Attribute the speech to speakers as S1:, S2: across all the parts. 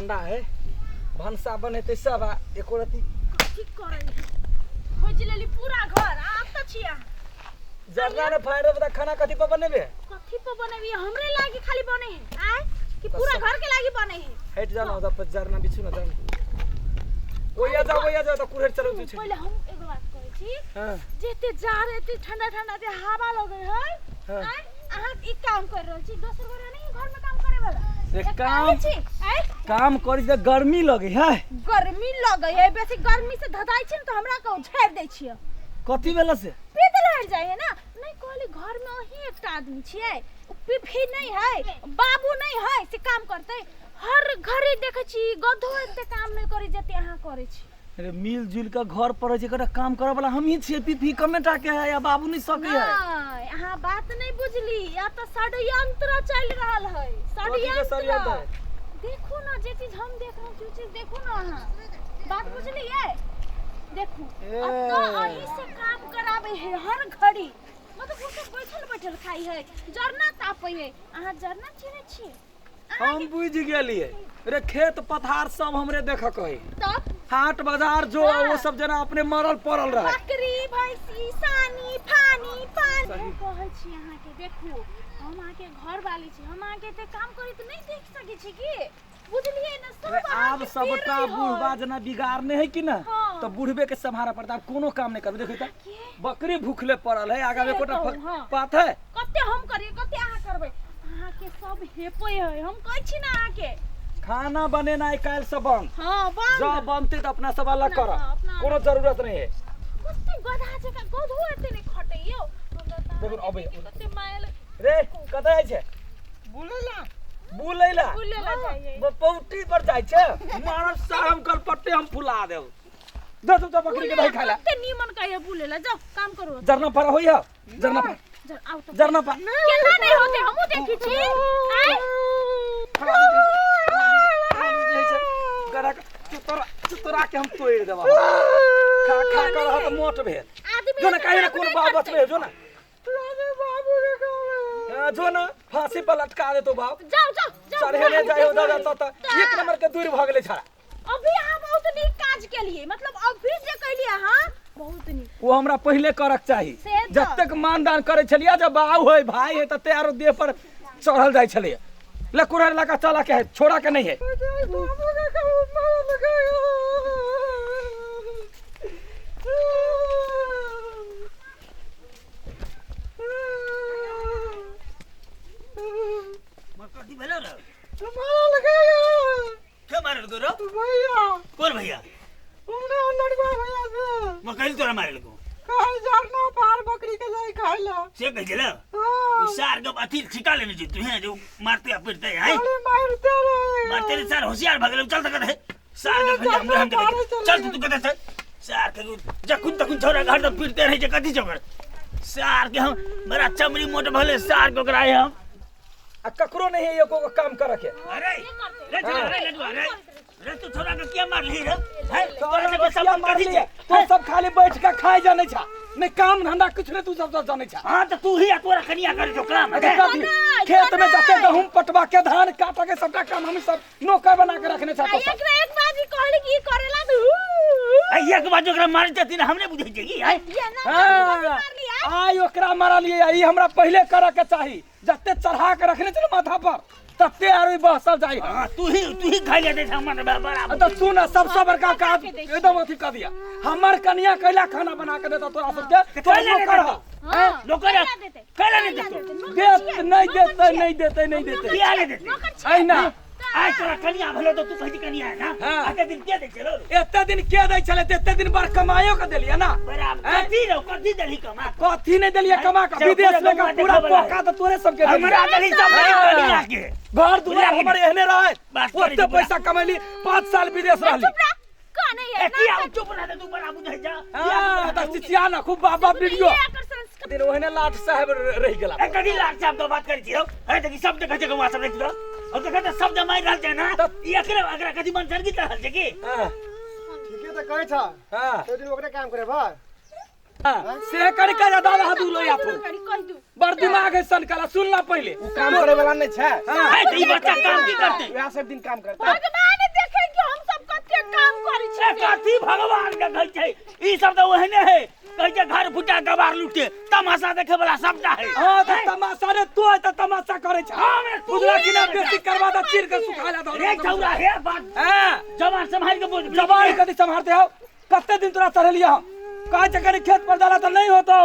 S1: ठंडा है भनसा बनेतै सब आ एको रत्ती
S2: कथी करै है खोजि लेली पूरा घर आब तऽ छी अहाँ
S1: जरना ने फाड़ि देबै तऽ खाना कथी पर बनेबे
S2: कथी पर बनेबी हमरे लागी खाली बने है आय कि पूरा घर के लागी बने है
S1: हटि जा ना ओतऽ पर जरना बिछू ना जरना ओइया जा ओइया जा तऽ कुरहड़ि चलबै छै
S2: पहिले हम एगो बात कहै छी
S1: हँ
S2: जेते जाड़ एते ठंडा ठंडा जे हवा लगै है
S1: हाँ।
S2: आय अहाँ ई काम कर रहल छी दोसर गोरा नहीं घर में काम करे वाला
S1: रे
S2: एकटा
S1: काम-
S2: अहीं छी आय
S1: काम करी तऽ गर्मी लगै है
S2: गर्मी लगै है बेसी गर्मी से धधाइ छी ने तऽ हमरा कहू झाड़ि दै छियै
S1: कथी भेला से
S2: पेट लहर जाइ है ना नहीं कहली घर में अही एकटा आदमी छियै उ पीफी नहीं है बाबू नहीं है से काम करतै हर घड़ी देखै छी गधो एते काम नहीं करै जते अहाँ करै छी
S1: अरे मिल जुल के घर पर रहै छै एकटा काम करऽ वाला हमही छियै पीपी कमे टा के है या बाबू नहीं सकै है
S2: नहीं अहाँ बात नहीं बुझली या तऽ षड्यंत्र चलि रहल है
S1: कथी के
S2: षड्यंत्र
S1: षड्यंत्र?
S2: देखू ना जे चीज हम देख रहल छी उ चीज देखू ना अहाँ बात बुझलियै देखू
S1: ए।
S2: अतऽ अहीं से काम कराबै है हर घड़ी मतलब ओ सब बैठल बैठल खाइ है जरना तापै है अहाँ जरना चिन्है छियै
S1: हम बुझि गेलियै रे खेत पथार सब हमरे देखऽ के है
S2: तब
S1: हाट बाजार जो
S2: हाँ।
S1: वो सब जेना अपने मरल पड़ल रहे
S2: बकरी भैंसी सानी फानी पानी हम कहै छी अहाँके देखू हम अहाँके घर वाली छी हम अहाँके एते काम करी तऽ नहि देख सकै छी की बुझलियै ने सब
S1: अरे आब
S2: अहाँके
S1: सबटा
S2: पेड़ै है।
S1: बुढ़बा जेना बिगाड़ने है कि ना
S2: हाँ।
S1: तो बुढ़बे के सम्हारा पड़ता आब कोनो काम नहीं करबे देखै तऽ
S2: के?
S1: बकरी भूखले पड़ल है आगा में
S2: से
S1: एकोटा
S2: कहू, हाँ।
S1: पात है
S2: कते हम करियै कते अहाँ करबै अहाँके सब हेपै है हम कहै छी ने अहाँके
S1: खाना बनेनाइ काल्हि से बंद
S2: हाँ बंद
S1: जब बनते तऽ अपना सब अलग
S2: अपना-
S1: करब
S2: हाँ, अपना
S1: कोनो जरूरत नहीं है
S2: कते गधा जकाँ गधो एते नहि खटै यौ हमरा तऽ
S1: देखू,
S2: अहाँके
S1: अबै।
S2: कते माया लग-
S1: रे कतऽ जाइ छै
S3: बुलेला
S1: बुलै ला
S2: बुलै ला जाइए
S1: पौटी पर जाइ छै मारब साहब हम कलपट्टे हम फुला देब दे तू तो बकरी के दही खाय ला
S2: कते नीमन कहिए बुलै ला जाओ काम करू
S1: जरना पर होइया जरना पर
S2: जर आउ तो
S1: जरना पर
S2: केना नहीं होते हमहूँ देखी छी आय
S1: गरा के चुतरा चुतरा के हम तोड़ देब खा खा कर रह तऽ मोट भेल
S2: आदमी
S1: जो ना
S2: एते
S1: काहे ना
S2: काम
S1: कोन
S2: नहि
S1: बाप
S2: करतै।
S1: बचबे जो ना
S3: अरे बाबू के कहबै
S1: हाँ, जो ना फांसी पर लटका देतो बाप
S2: जाओ जाओ जाओ
S1: चढ़ेने जाइ हो दादा त एक नंबर के दूर भऽ गेलै छड़ा
S2: अभी अहाँ बहुत नीक काज केलिए मतलब अभी जे कैलिए अहाँ बहुत नीक
S1: ओ हमरा पहिले करक चाही
S2: से तऽ।
S1: जतेक मानदान करै छलियै जब बाउ है भाई है तते आरो देह पर चढ़ल जाइ छलैया ले कुरहड़ लगा चला के है छोड़ा के नहीं है
S3: बाबू के कहू मारल गयो
S4: कथी भेलो रे
S3: मारल गयो
S4: के मारल गो रो
S3: भैया
S4: कोन भैया
S3: उमरे लड़वा भैया से
S4: मकई तोरा मारल गो
S3: कहल झरना पार बकरी के जाई खाय ला
S4: से कह छले
S3: हाँ
S4: सार के अथी छिका लेने छी तू हैं जो मारते आ पीटते हैं
S3: खाली मारते रहे
S4: मारते रे सार होशियार भगल चल तक है सार के खंडा हम हम देखे चल तू कते चल सार के जखुन तखुन छोरा घर तो पीटते रहे जे कथी चोकर सार के हम बड़ा चमड़ी मोट भले सार के ओकरा हम
S1: आ ककरो नहीं है एको गो काम करे के
S4: अरे रे चल रे लडुआ रे रे तू छोरा के किया मारली रे हैं
S1: तोरा
S4: तोरा
S1: के
S4: से सब
S1: मार
S4: कथी
S1: लिए
S4: छै
S1: तू सब खाली बैठ के खाए जाने छा नहीं काम धंधा कुछ नहीं तू सब सब जाने छा
S4: हां तो तू ही आ तोरा कनिया करे जो काम
S1: अच्छा कथी? खेत में जाते गहूम पटवा के धान काटा के सबटा काम हम सब नौकर बना के रखने छा
S2: आ
S1: तो सब।
S2: एक एक बाजी कहली कि ई करेला तू
S4: एक बार ओकरा मार जती ना हमने बुझै छै की हैं
S2: ये ना
S1: हाँ,
S2: मारली आ
S1: आइ ओकरा मारलियै ई हमरा पहिले करऽ के चाही जते चढ़ा के रखने छै ने माथा पर तते आरो ई बहसल जाइ है
S4: हां तू ही खाइ ले छै हमर बराबर
S1: तऽ सुन सबसे बड़का काज एकदम अथी कर दिया हमर कनिया कैला खाना बना के देता तोरा सबके तोरा
S4: कैला
S1: नौकर
S4: देता?
S1: ह
S2: हां
S4: नौकर
S2: देते
S4: कैला नहीं देतो
S1: देत नहीं देते नहीं देते नहीं देते
S4: किया नहीं देते
S2: नौकर छियै।
S1: अहिना
S4: आइ तोरा कनिया भेलो तो तू कहै छी कनिया है ना
S1: हाँ।
S4: आते दिन के दै छलो
S1: एते दिन के दै छलै एते दिन बार कमायो के देलियै ना
S4: बराबर
S1: हैं?
S4: कथी रहो कथी देलही कमा
S1: कथी नहीं देलियै कमा के
S4: चल,
S1: विदेश में
S4: पूरा
S1: का पूरा
S4: देखऽ बला
S1: पोका तऽ तोरे सबके देलियै।
S4: हमरा देलही सब
S1: हाँ।
S4: कनिया के
S1: घर दुआर हमर एहने रहे
S4: बात करै
S1: ओते
S4: छी पूरा।
S1: पैसा कमैली 5 साल विदेश रहली
S2: चुप रह कौन है
S4: ए
S2: ये
S4: किया चुप रह तू बड़ा बुझै जा
S1: हां तऽ चिचिया ना खूब बाप बाप वीडियो
S2: ये एकर संस्कार
S1: दिन ओहने लाट साहेब रहि गेला
S4: ए कथी लाट साहब के बात करै छी हौ हे देखी सब देखै छै गौआ सब देखि तो और देखै तऽ सब जमाइ रहल छै ना ई एकरे एकरा कथी मन सरगी रहल छै की
S1: हाँ,
S5: ठीके तऽ कहै छ
S1: हाँ,
S5: त्यो दिन ओकरे काम करे भर
S1: हाँ, से कर के दादा हाथ लो या
S2: करी कहि दू
S1: बड़ दिमाग है सनकाला सुन ला पहिले
S5: उ काम करे वाला नहीं छै
S1: हाँ,
S4: ए तऽ ई बच्चा काम की करतै
S5: वएह सब दिन काम करता
S2: भगवान देखै
S4: कथी भगवान के कहै छै ई सब तऽ ओहने है कहै छै घर फुटा गवार लुटे तमाशा देखे वाला सबटा है।
S1: हाँ त तमाशा रे, तू है त तमाशा करे छ।
S4: हाँ, रे, तू
S1: बुझला कि ना?
S4: रे,
S1: बेसी करवा त चीर के सुखा ला।
S4: रे छौरा, हे बात
S1: हां,
S4: जवान संभाल के बोल।
S1: जवान कथी सम्हारते हो? कते दिन तोरा चढ़ेलिए हम? कहै छै कनी खेत पर जाला त नहीं होतो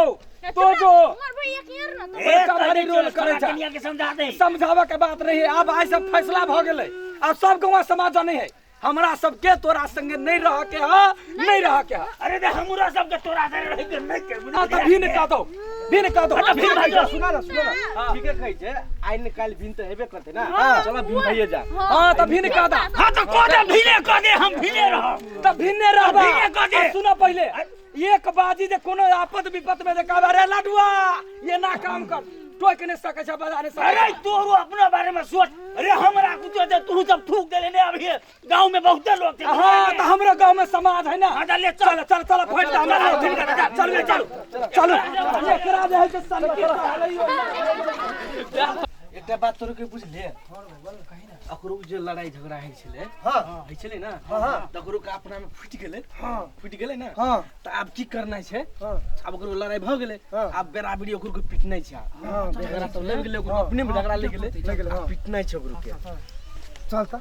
S1: तो जो
S2: हमर भैया के यार ना तो
S4: ए,
S1: बड़का भारी रोल करै छै।
S4: कनिया के समझा दे।
S1: समझावे के बात नहीं है, अब आई सब फैसला भ गेलै। आब सब गाँव समाज जानै है, हमरा सबके तोरा संगे नहीं रह के ह, नहीं रह के ह।
S4: अरे दे, हमरा सब के तोरा से रह के नहीं के।
S1: आ त भी कह दो, भी कह दो।
S4: अच्छा, भिन भाई जाओ।
S5: सुना ना, सुना ना, ठीके कहै छै, आइ ने काल्हि भिन तऽ हेबे करतै ना। चल, भिन भइए जा।
S1: हाँ त भी कह दा।
S4: हाँ तो कह दे, भीने कह दे, हम भीने रहो।
S1: त भिन्ने रहबा।
S4: भिन्ने कह दे।
S1: आ सुनो, पहिले एक बाजी जे कोनो आपद विपद में जे कहबा रे लडुआ ये ना काम कर, टोक नहीं सकै छै, बजा नहीं सकै।
S4: अरे तोरो अपना बारे में सोच अरे, हमरा कुछ दे, तू सब थूक देले ने। अभी गांव में बहुत लोग थे।
S1: हाँ त हमरो गांव में समाज है ना।
S4: हाँ, चल ले, चल।
S1: चल चल चल, फट दे हमरा। चल चल चल, एकरा जे है से सनकी चलैयो।
S5: एकटा बात तोरो के बुझलिए, अकरो जे लड़ाई झगड़ा होइ छलै,
S6: हाँ।
S5: होइ छलै ना?
S6: हाँ।
S5: तऽ ओकरो के अपना में फुटि गेलै।
S6: हाँ।
S5: फुटि गेलै ना?
S6: हाँ।
S5: तऽ आब की करनाइ छै?
S6: हाँ।
S5: आब ओकरो लड़ाई भऽ गेलै।
S6: हाँ।
S5: आब बेराबेरी ओकरो के पिटनाइ छै आब।
S6: हाँ।
S5: झगड़ा सब लागि गेलै, ओकरो अपने में झगड़ा लागि गेलै।
S6: लागि गेलै, हाँ।
S5: आब पिटनाइ छै ओकरो के।
S6: चल त।